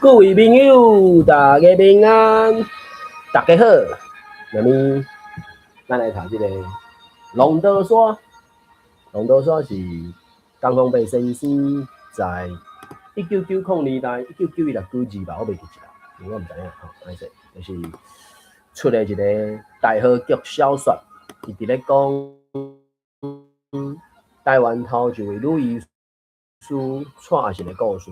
各位朋友，大家平安，大家好。那麼，咱來讀這个《龍德山》。龍德山是江宏伯先生在1990年代，1991、92吧，我袂記得啦，因為我毋知影吼，歹勢，就是出的一個大和劇小說，伊佇咧講台灣頭一位女醫師蔡阿信的故事。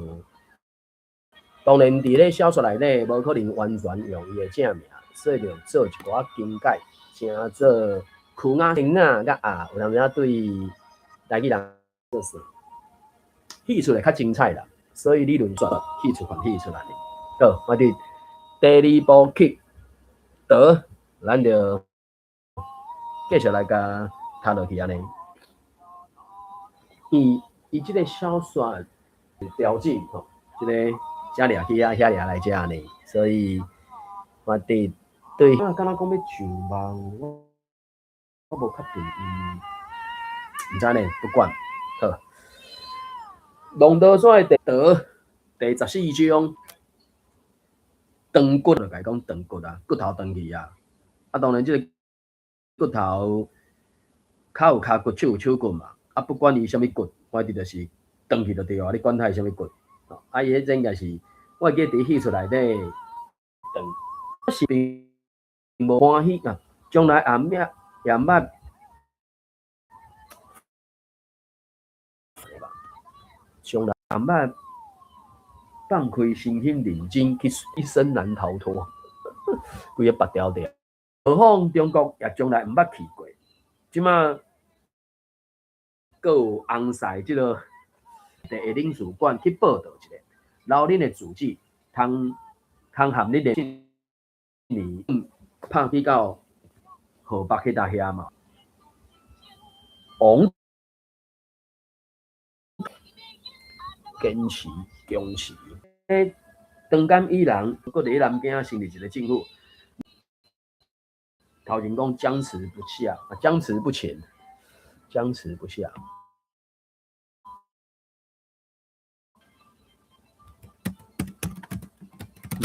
當然，佇咧小說內底，無可能完全用伊的正名，所以就做一寡更改，稱做區雅英仔佮阿，有當時仔對台語人就是戲出會較精彩啦。所以理論上戲出還戲出來。好，我佇第二部曲，得，咱就繼續來共讀落去按呢。伊伊這个小說調整吼，這个。遮掠去遐，遐掠來遮呢，所以我佇對，敢若講欲上網，我我無確定伊，毋知呢，不管，好。龍德山的第第十四章，斷骨就共伊講斷骨啊，骨頭斷去啊，啊當然這个骨頭，跤有跤骨，手有手骨嘛，啊不管伊啥物骨，反正就是斷去就對啊，你管他是啥物骨。啊！伊彼陣應該是，我會記佇戲出內底，斷，是並無歡喜啊，將來也毋也毋捌，將來也毋捌放開身心認真去，一生難逃脫，規个白條條。何況中國也從來毋捌去過，這馬閣有紅賽這个。佇領事館去報道一下，留恁的住址，通通含恁的姓名，拍去到河北彼搭遐嘛。王堅持堅持，長敢伊人，閣佇南京成立一个政府，頭前講僵持不下，僵持不前，僵持不下。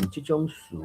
這種詞。